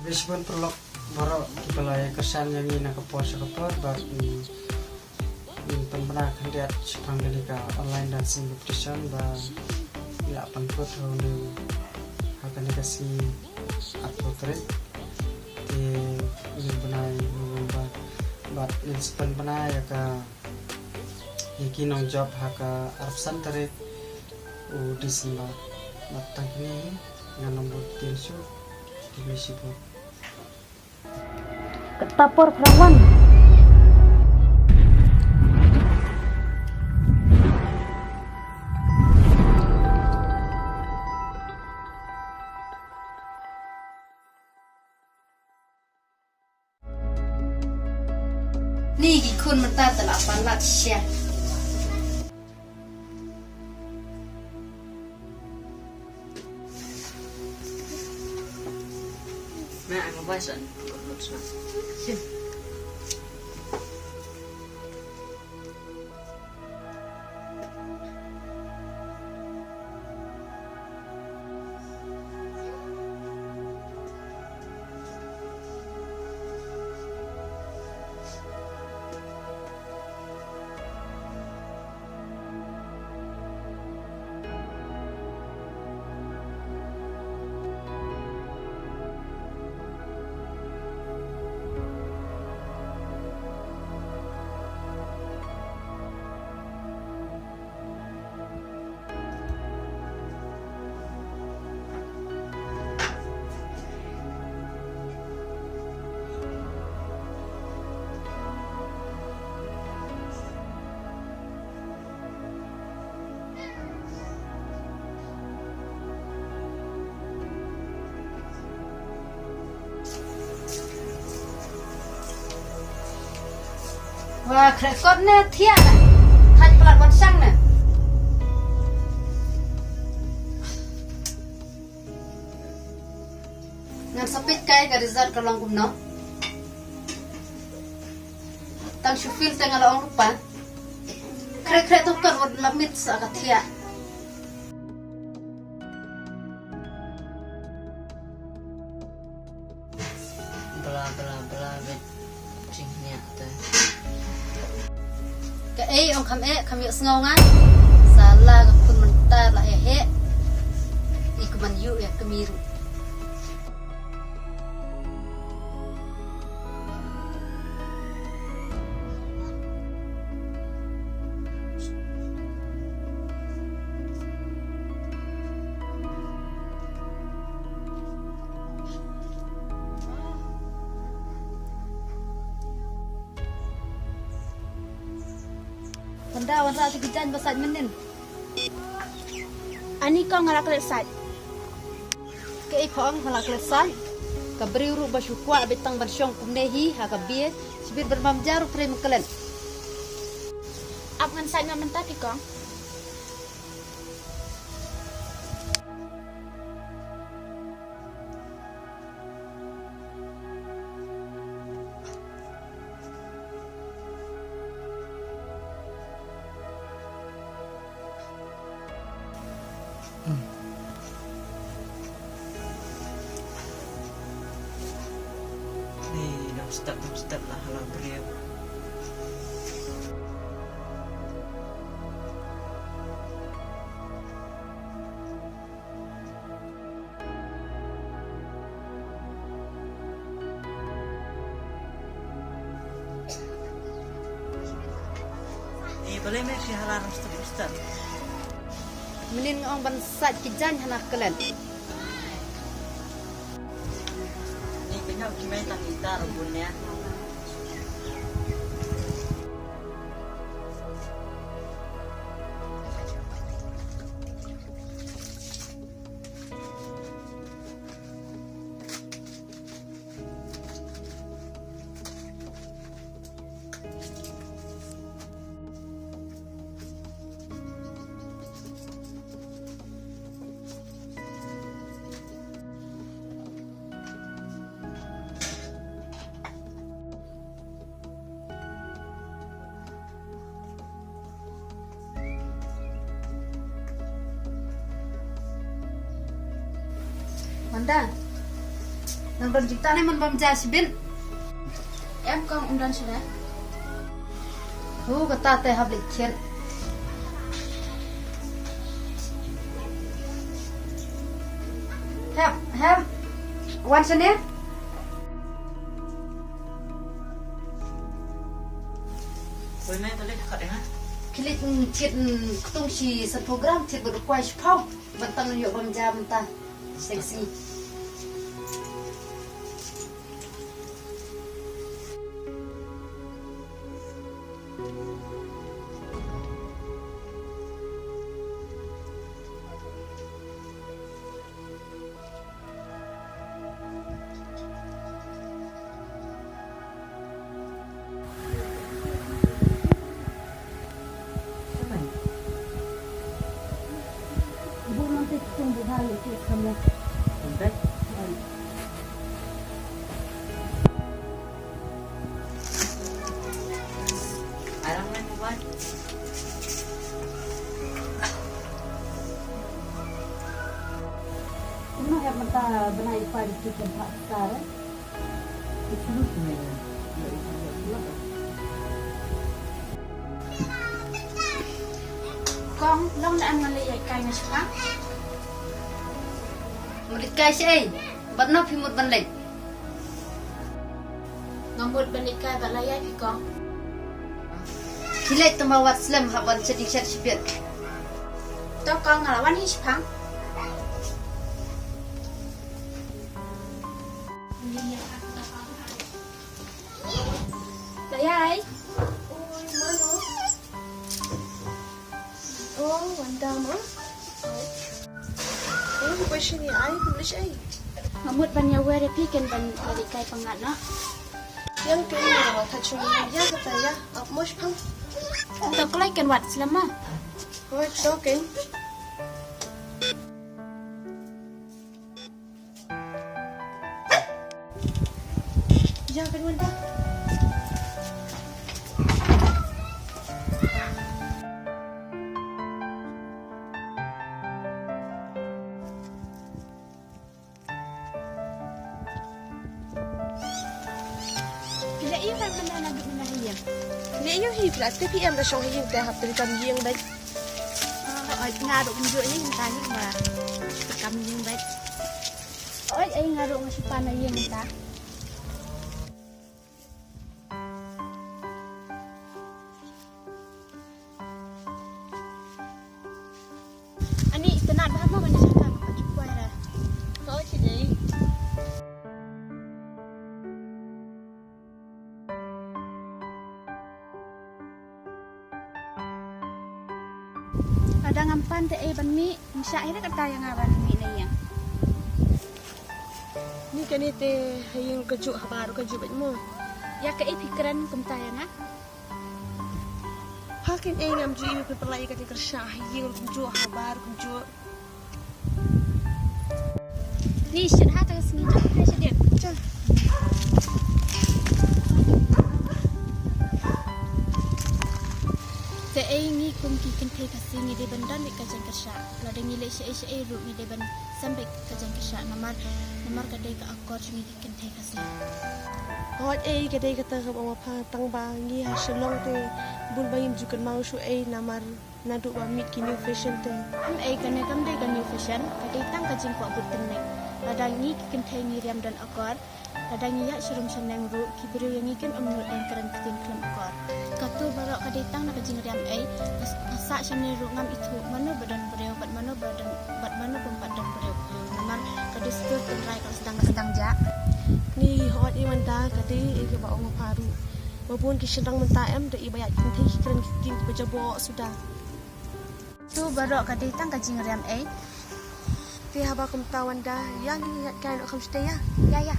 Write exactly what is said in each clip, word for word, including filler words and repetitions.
Bishbun perlok borok ki ba la ïa kyrshan ïa ngi na ka por sha ka por bad, mm, mm, pynbna khyndiat shaphang kane ka online dancing competition ba la pynkut ha une ha kane ka sngi arphew tarik. Te ngin bna ïa u November bad ngin sa pynbna ïa ka ïa ki nongjop ha ka arphew san tarik u December. Bad tang kine hi ngan ym bun ktien shuh. Khublei shibun. Kata por phrang wan. Ni ki khun mynta te la palat sha. Ma, I'm a boy son. Wa khreh kot ne thiah ne. Thait palat wan shang ne. Ngan sa peit kai ka result ka long kumno. Tang shu feel te nga la ong rupa. Khreh khreh to kot wat la mit sa ka thiah. Bla bla bla bit jingniah te. Kaei ong kham eh kham ïohsngew nga. Sala ka khun mynta la eh eh. I kumban ïoh ïa kmie ruh. Pynda wan sa ki jaiñ ba sait mynnin. Ani kong nga la klet sait. Kaei pha ong nga la klet sait. Ka briew ruh ba shu kwah beit tang ban shong kumne hi ha ka bieit. Shibit ban bam ja ruh pyrshah ban klet. Ap ngan sait ma mynta phi kong. Ni, dang step, dang step lah, hala briew. Ni balei me shi hala ram step step. Mynnin nga ong ban sait ki jaiñ hana klet. Ni kynhap ki mei tang ita ram bun nia. Wanda. Nang don jingtah ne man bam ja shibit. Em kong, um don shane. Hu kata te hap leit khian. Hem, hem. Wan shane. Wei me tadi kat denga. Klik, mm, thied, mm, ktung shi san phew gram, thied bad u kwai shiphew. Ban tang ïoh bam ja mynta. Sexy. Kumno hep mynta bnai ïa phi dei ki kynthah star, eh? Kong, long ne em ngan leit ïa kai na shipang? Mut leit kai shaei? Bad no phi mut ban leit? Nga mut ban leit kai bad la ïa phi kong. Phi leit tang ba wat slem hap ban shet ïa shet shibit. To kong, nga la wan hi shipang. La ïa ai. Oh, Wanda ma. Oh, phi poi shane ai, phi leit shaei? Nga mut ban ïa wer ïa phi, ken ban leit kai pyngngad noh. Ïa kane nga la thait shuh ïa kata ïa, ap mo shipang. To kloi, ken wad slem ma. Hooid, to ken. Ïa, kan wan da. Phi la ïoh hi mynta naduh mynta ha ïing? Phi la ïoh hi, phi la tip hi em da shong ha ïing te hap te kam ïing bad. Ah, nga ruh kumjuh hi mynta ni ba kam ïing bad. Oi, ai nga ruh nga shu pan na ïing mynta. Ani itynnad bha mo ban ïa shaka ka juh kwai ra. Ka oi shi dei. Lada ngam pan te ei ban mih, ngin shah hi da kata ïa nga ban mih na ïing. Ni kane te ha ïing ka juh, ha bar ka juh bad mo. Ïa kaei phi kren kumta ïa nga? Ha kin ei ngam ju ïohi phi pynlait ïa ka jingkyrshan ha ïing kumjuh ha bar kumjuh. Ni shit ha ta ka sngi jong phi shadien. Te ei ngi kum ki kynthei Khasi ngi dei ban don beit ka jingkyrshan. Lada ngi leh shaei shaei ruh ngi dei ban sem beit ka jingkyrshan namar, namar ka dei ka akor jong ngi ki kynthei Khasi. Hooid ei ka dei kata kaba nga phah tang ba ngi ha Shillong te bun ba ngim ju kynmaw shuh ei namar naduh ba mih ki new fashion te. Em ei kane kam dei ka new fashion, ka dei tang ka jingkwah bud khynnah. Lada ngi ki kynthei ngi riam don akor, lada ngi ïaid sharum shaneng ruh ki briew ïa ngi kin ym nud dang kren ktien khlem akor. Kato baroh ka dei tang na ka jingriam ei, ka sah shane ruh ngam ithuh mano ba don briew bad mano ba don, bad mano bym pat don briew. Namar ka dustur tynrai ka la sdang, sdang jah. Ni hooid i Wanda ka dei ei kaba ong pha ruh. Ba bun ki shynrang mynta em da i ba ïaid kynthei ki kren ki ktien kiba jaboh suda. To baroh ka dei tang ka jingriam ei. Te haba kumta Wanda ïa ngi ïaid kai noh kham shatei ïa. Ïa ïa.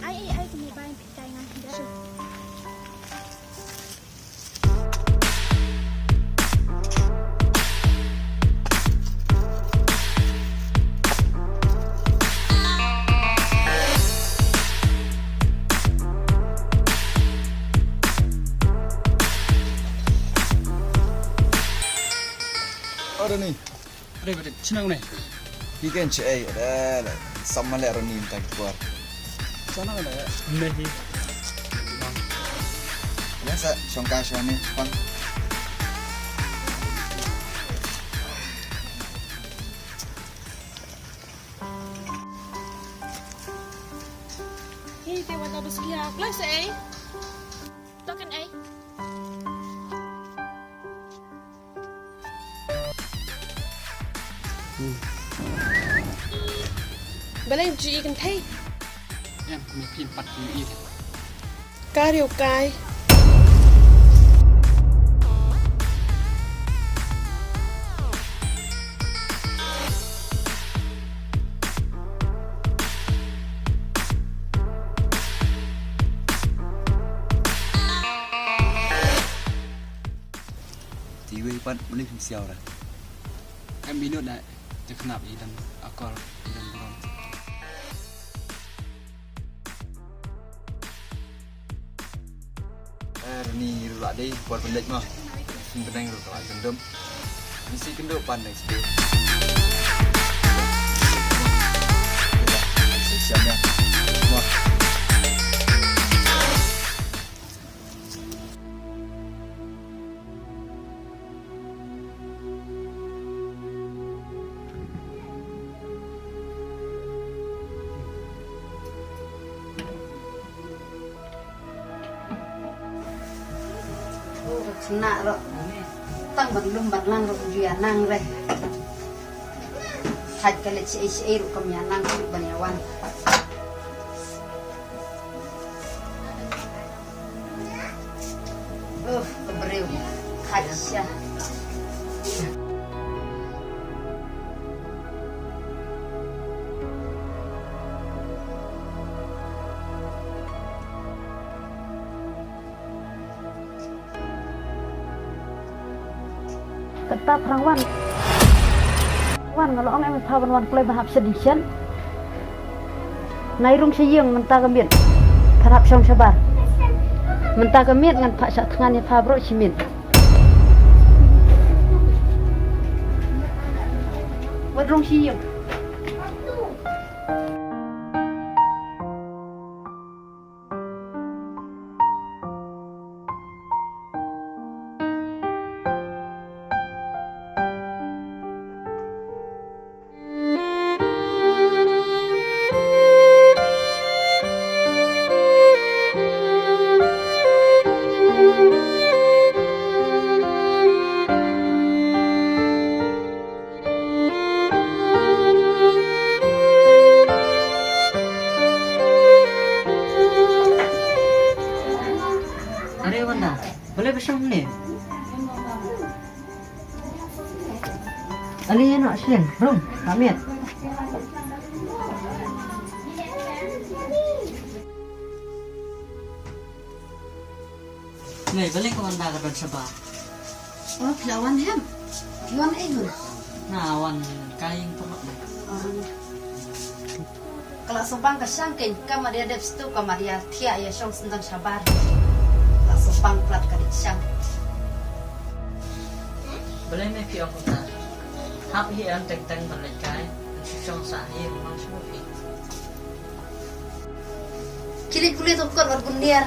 Ai ai ai kumne bai kai ngan. Ada ni. Ada, ada, sini ne. Ki ken che ei le le. Sam ma le ro nim ta ki por. Sana le. Nehi. Biasa shongka shwa ni pang. Hi te wan abus kia. Plus ei. Token ei. Balei ji i kynthei? Em, me phin pat ki i. Ka riu kai. Ti wei pat mlih msiaw ra. Em minut na te khnap i dam akor i dam brom. Eh, ni ru la dei por pendek mah. Sin pendek ru la kendem. Bisi kenduk pan next day. Siap ya. Mah. Khynnah ruh tang ban lum ban lang ruh ju ïa nang re. Haj ka leit shaei shaei ruh kam ïa nang ruh ban ïa wan. Uh, ka briew. Haj sha. Kata phrang wan. Wan nga la ong em pha ban wan kloi ba hap sha division. Ngai rung sha ïing mynta ka miet. Pha hap shong shabar. Mynta ka miet ngan phah shah thngan ïa pha baroh shi miet. Wat rung sha ïing. Are Wanda, balei ba shong hangne? Ale ïa noh shen, rung, ka miet. Mei, balei ka Wanda ka don shabar? Oh, phi la wan hem? Phi wan ei hun? Nga wan kai ïing paralok. Oh. Ka la sngewbang ka shang kein, ka Maria dep stu, ka Maria thiah ïa shong syndon shabar. Ka la sngewbang palat ka dei shang. Balei me phi ong kumta? Hap hi em teng teng ban leit kai, ngan shu shong sah hi, ngan shu phi. Ki leit pule to kot wat gundiar.